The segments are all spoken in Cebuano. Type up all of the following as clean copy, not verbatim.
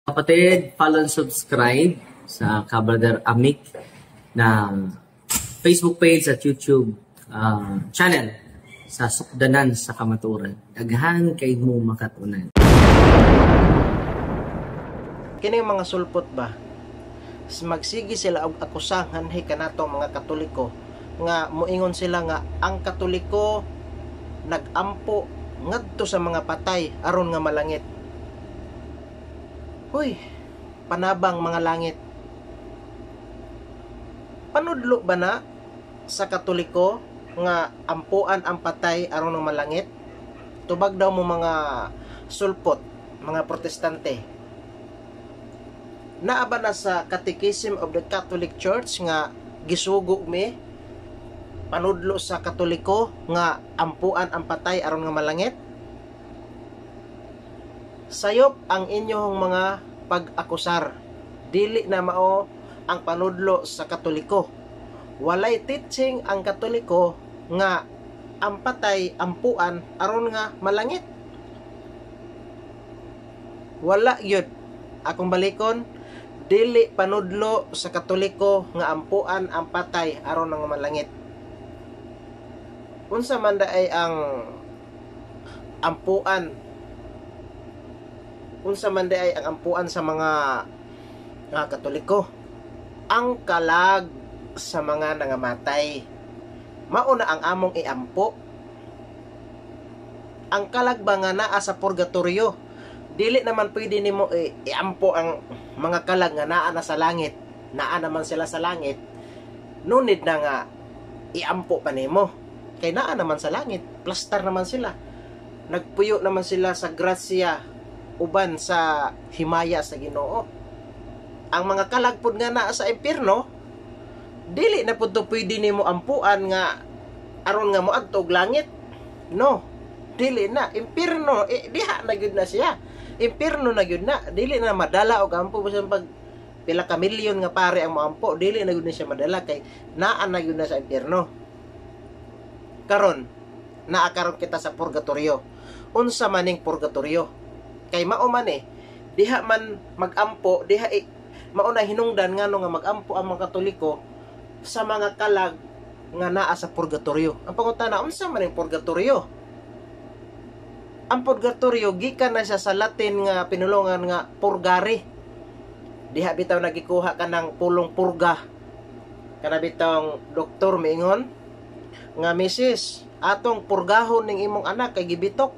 Kapatid, follow and subscribe sa Kabrother Amik na Facebook page at YouTube channel sa Sukdanan sa Kamatuoran. Daghan kay mo makatunan. Kini mga sulpot ba, magsige sila og akusahan hi kanato mga Katoliko nga moingon sila nga ang Katoliko nagampo ngadto sa mga patay aron nga malangit. Huy, panabang mga langit. Panudlo ba na sa Katoliko nga ampuan ang patay aron nga malangit? Tubag daw mo, mga sulpot, mga Protestante. Naa ba na sa Catechism of the Catholic Church nga gisugo mi, panudlo sa Katoliko nga ampuan ang patay aron nga malangit? Sayop ang inyong mga pag-akusar. Dili na mao ang panudlo sa Katoliko. Walay teaching ang Katoliko nga ang patay ampuan aron nga malangit. Wala gyud. Akong balikon, dili panudlo sa Katoliko nga ampuan ang patay aron nga malangit. Unsa man ay ang ampuan? Unsa man ay ang ampuan sa mga Katoliko? Ang kalag sa mga nangamatay. Mao na ang among iampo. Ang kalag ba nga naa sa purgatorio? Dili naman pwede nimo iampo ang mga kalag nga naa na sa langit. Naa naman sila sa langit. No need na nga iampo pa nimo. Kay naa naman sa langit, plastar naman sila. Nagpuyo naman sila sa grasya uban sa himaya sa Ginoo. Ang mga kalag pud nga naa sa impierno, dili na pud to pwede nimo ampuan nga aron nga moadto og langit. No. Dili na impierno, eh, diha na gyud na siya. Impierno na gyud na, dili na madala og ampo. Bisan pag pila ka milyon nga pare ang moampo, dili na gyud na siya madala kay naa na gyud na sa impierno. Karon, naa karon kita sa purgatorio. Unsa maning purgatorio? Kay mao man eh, diha man magampo, diha eh, mao na hinungdan ngano nga magampo ang mga Katoliko sa mga kalag nga naa sa purgatorio. Ang pangutana, unsa man ang purgatorio? Ang purgatorio gikan na siya sa Latin nga pinulungan nga purgare. Diha bitaw nagikuha ka ng pulong purga. Kana bitawng doktor miingon nga, "Misis, atong purgahon ning imong anak kay gibitok."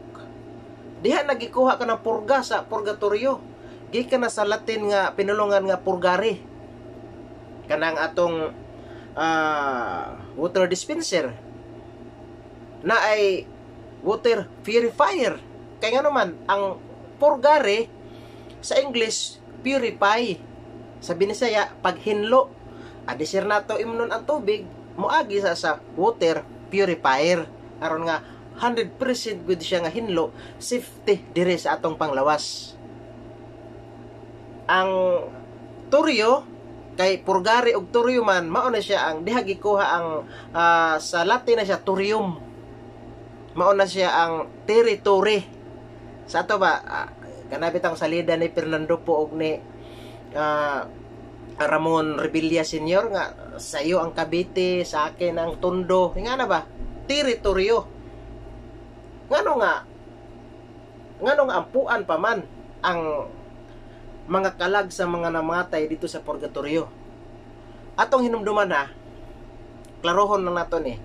Diha nagikuha ka ng purga sa purgatorio. Gikan na sa Latin nga pinulungan nga purgare. Kanang atong water dispenser na ay water purifier. Kay nga naman, ang purgare sa English, purify. Sa Binisaya, paghinlo. Adisir nato imnon ang tubig, moagi sa water purifier. Aron nga 100% good siya nga hinlo, safety dire sa atong panglawas. Ang turyo kay purgare og turyo man, mao na siya ang diha gikuha ang sa Latin na siya turium. Mao na siya ang territory. Sa ato ba, kana bitang salida ni Fernando Po og ni Ramon Revilla Senior nga sa iyo ang Cavite, sa akin ang Tondo. Nga na ba? Teritoryo. Ngano nga ampuan pa man ang mga kalag sa mga namatay dito sa purgatorio? Atong hinumduman ha, klarohon lang nato ni.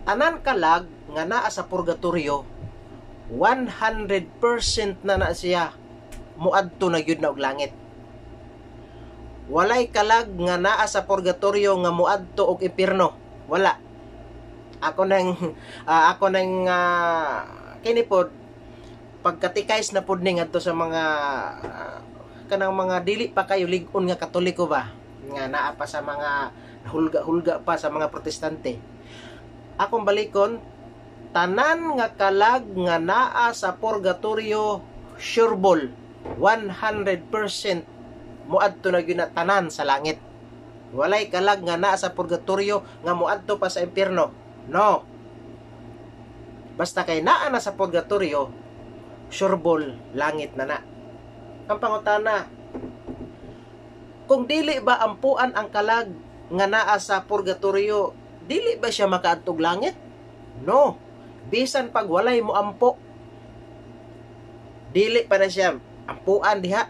Tanan kalag nga naa sa purgatorio, 100% na na siya muadto na gyud na og langit. Walay kalag nga naa sa purgatorio nga muadto og impierno. Wala. Ako nang kini pod pagkatikais na pod ni ngadto sa mga kanang mga dili pa kayo lig-on nga Katoliko ba nga naa pa sa mga hulga-hulga pa sa mga Protestante. Akong balikon, tanan nga kalag nga naa sa purgatorio, sureball 100% moadto na gyud na tanan sa langit. Walay kalag nga naa sa purgatorio nga moadto pa sa impierno. No. Basta kay naa na sa purgatorio, sureball langit na na. Ang pangutana, kung dili ba ampuan ang kalag nga naa sa purgatorio, dili ba siya makaadtog langit? No. Bisan pag walay mo ampo, dili pa na siya ampuan diha.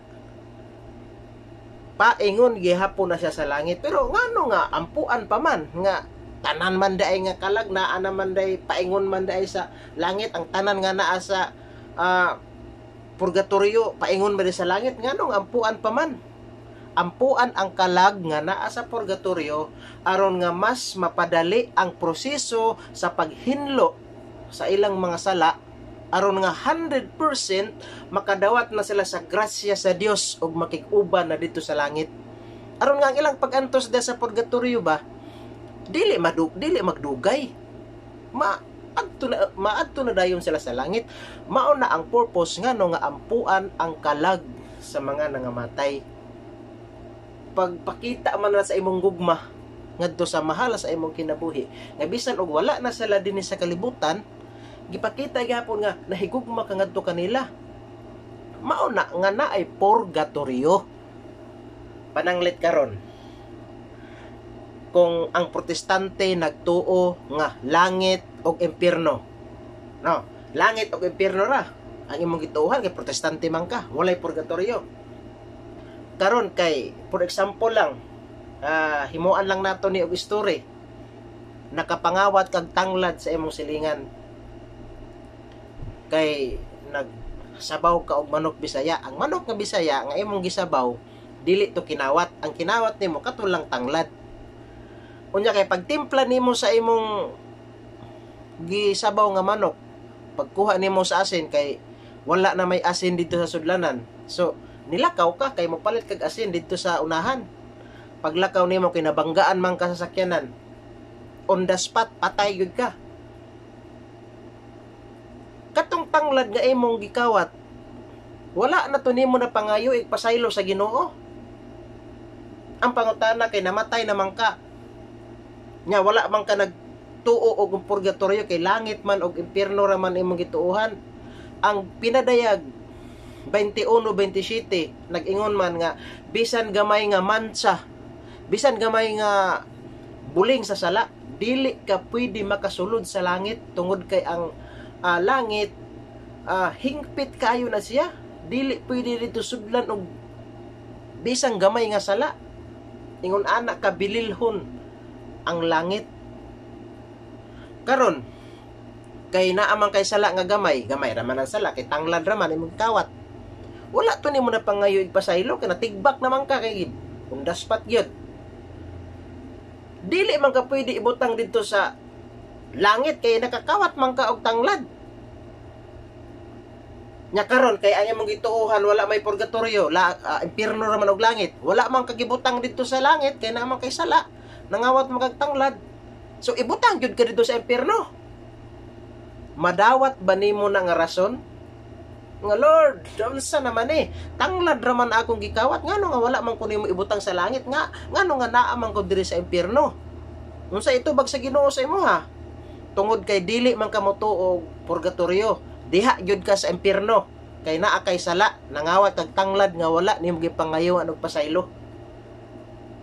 Paingon gihapon na siya sa langit. Pero ngano nga ampuan pa man nga tanan man daay nga kalag naa naman day paingon man daay sa langit, ang tanan nga naa sa purgatorio paingon man sa langit, nganong ampuan pa man? Ampuan ang kalag nga naa sa purgatorio aron nga mas mapadali ang proseso sa paghinlo sa ilang mga sala, aron nga 100% makadawat na sila sa grasya sa Dios ug makig-uban na dito sa langit. Aron nga ang ilang pag-antos da sa purgatorio ba dili magdugay, maadto na dayon sila sa langit. Mao na ang purpose ngano nga ampuan ang kalag sa mga nangamatay. Pagpakita man na sa imong gugma ngadto sa mahal sa imong kinabuhi, nga bisan og wala na sila dinhi sa kalibutan, gipakita gyapon nga nahigugma ka ngadto kanila. Mao na nga naay purgatorio. Pananglit karon, kung ang Protestante nagtuo nga langit og impierno, no, langit og impierno ra ang imong gituohan kay Protestante man ka, walay purgatorio. Karon kay for example lang, himuan lang nato ni og story. Nakapangawat kag tanglad sa imong silingan kay nagsabaw ka og manok Bisaya. Ang manok nga Bisaya nga imong gisabaw, dili to kinawat. Ang kinawat nimo kato lang tanglad. Unya kay pagtimpla nimo sa imong gisabaw nga manok, pagkuha nimo sa asin, kay wala na may asin dito sa sudlanan. So nilakaw ka kay mopalit kag asin dito sa unahan. Paglakaw nimo, kinabanggaan man ka sa sakyanan. On the spot, patay gyud ka. Katong tanglad nga imong gikawat, wala na to nimo na pangayo igpasaylo sa Ginoo? Ang pangutana, kay namatay naman ka. Nya wala man ka nagtuo og purgatorio kay langit man og impierno ra man imong gituohan. Ang Pinadayag 21:27 nag-ingon man nga bisan gamay nga mansa, bisan gamay nga buling sa sala, dili ka pwede makasulod sa langit tungod kay ang langit hingpit kayo na siya, dili pwede dito sudlan og bisan gamay nga sala. Ingon ana ka bililhon ang langit. Karon kay naa man kay sala nga gamay, gamay ra man ang sala kay tanglad ra man imong kawat, wala to nimo na pangayo igpasaylo kay natigbak naman ka, kay on the spot gyud. Dili man ka pwede ibutang didto sa langit kay nakakawat man ka og tanglad. Nya karon kay ang imong gituohan wala may purgatorio, impierno ra man og langit, wala man ka gibutang didto sa langit kay naa man kay sala, nangawat man kag tanglad. So ibutang gyud ka didto sa impierno. Madawat ba nimo na nga rason nga, "Lord, unsa naman eh, tanglad ra man akong gikawat, ngano nga wala man ko nimo ibutang sa langit, nga ngano nga naa man ko diri sa impierno?" Unsa itubag sa Ginoo sa imo ha? "Tungod kay dili man ka motuo og purgatorio, diha gyud ka sa impierno kay naa kay sala, nangawat kag tanglad nga wala nimo gipangayuan og pasaylo.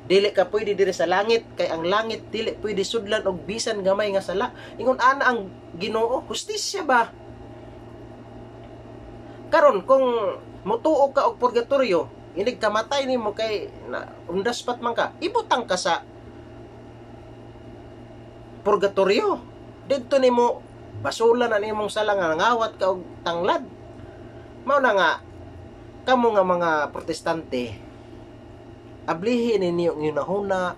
Dili ka pwede diri sa langit kay ang langit dili pwede sudlan og bisan gamay nga sala." Ingon ana ang Ginoo, hustisya ba? Karon kung motuo ka og purgatorio, inig kamatay nimo kay na on the spot man ka, ibutang ka sa purgatorio. Didto nimo basula na nimong sala nga nangawat ka og tanglad. Mao na nga kamo nga mga Protestante, ablihin ninyo ang hunahuna.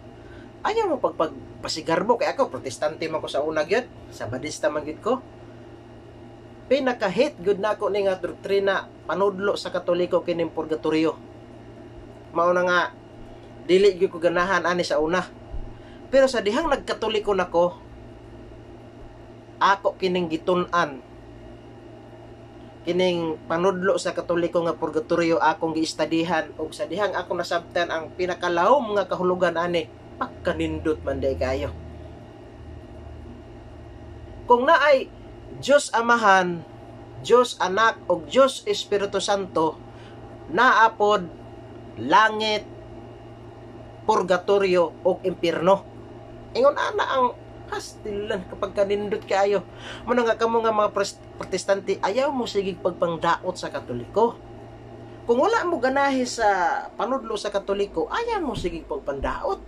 Ayaw mo pagpagpasigarbo kay ako Protestante man ko sa una gyud, Sabadista man gyud ko. Pinaka-hate gud nako ni nga doktrina, panudlo sa Katoliko kining purgatorio. Mao na nga dili gyud ko ganahan ani sa una. Pero sa dihang nagkatoliko nako, ako kining gitun-an, kining panudlo sa Katoliko nga purgatorio, akong giistadihan, ug sa dihang ako nasabtan ang pinakalahom nga kahulugan ani, pagkanindot man day kayo. Kung naay Dios Amahan, Dios Anak ug Dios Espiritu Santo, Naa pod langit, purgatorio ug impierno. Ingon ana ang hastilan kapag kanindot kaayo. Mao nga kamo nga mga Protestante, ayaw mo sige pagpangdaot sa Katoliko. Kung wala mo ganahi sa panudlo sa Katoliko, ayaw mo sige pagpandaot.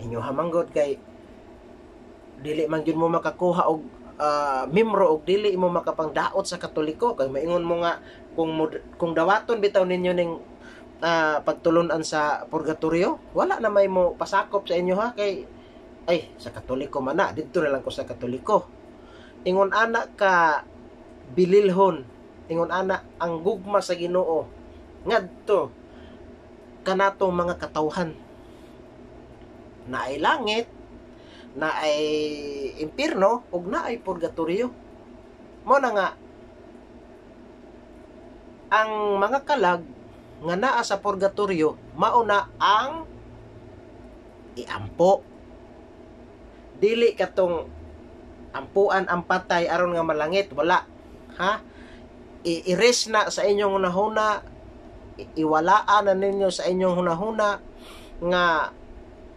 Inyo hamanggod kay dili man gyud mo makakuha og membro og dili mo makapangdaot sa Katoliko, kay maingon mo nga kung dawaton bitaw ninyo ning pagtulunan sa purgatorio, wala na may mo pasakop sa inyo ha, kay ay, sa Katoliko man na, didto na lang ko sa Katoliko. Ingon ana ka bililhon, ingon ana ang gugma sa Ginoo ngadto kanato mga katawhan. Naay langit, naay impierno ug naay purgatorio. Mo na nga ang mga kalag nga naa sa purgatorio, mao na ang iampo. Dili katong ampuan ang patay aron nga malangit, wala ha. I-erase na sa inyong hunahuna, iwalaan na ninyo sa inyong hunahuna nga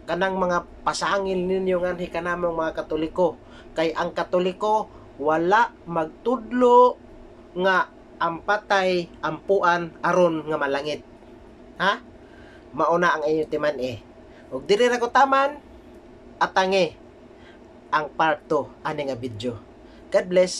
kanang mga pasangil ninyo nganhi kanamong mga Katoliko, kay ang Katoliko wala magtudlo nga ang patay ampuan aron nga malangit ha. Mao na ang inyong timan eh. Ug diri ra ko taman, atangi ang part 2 ani nga video. God bless.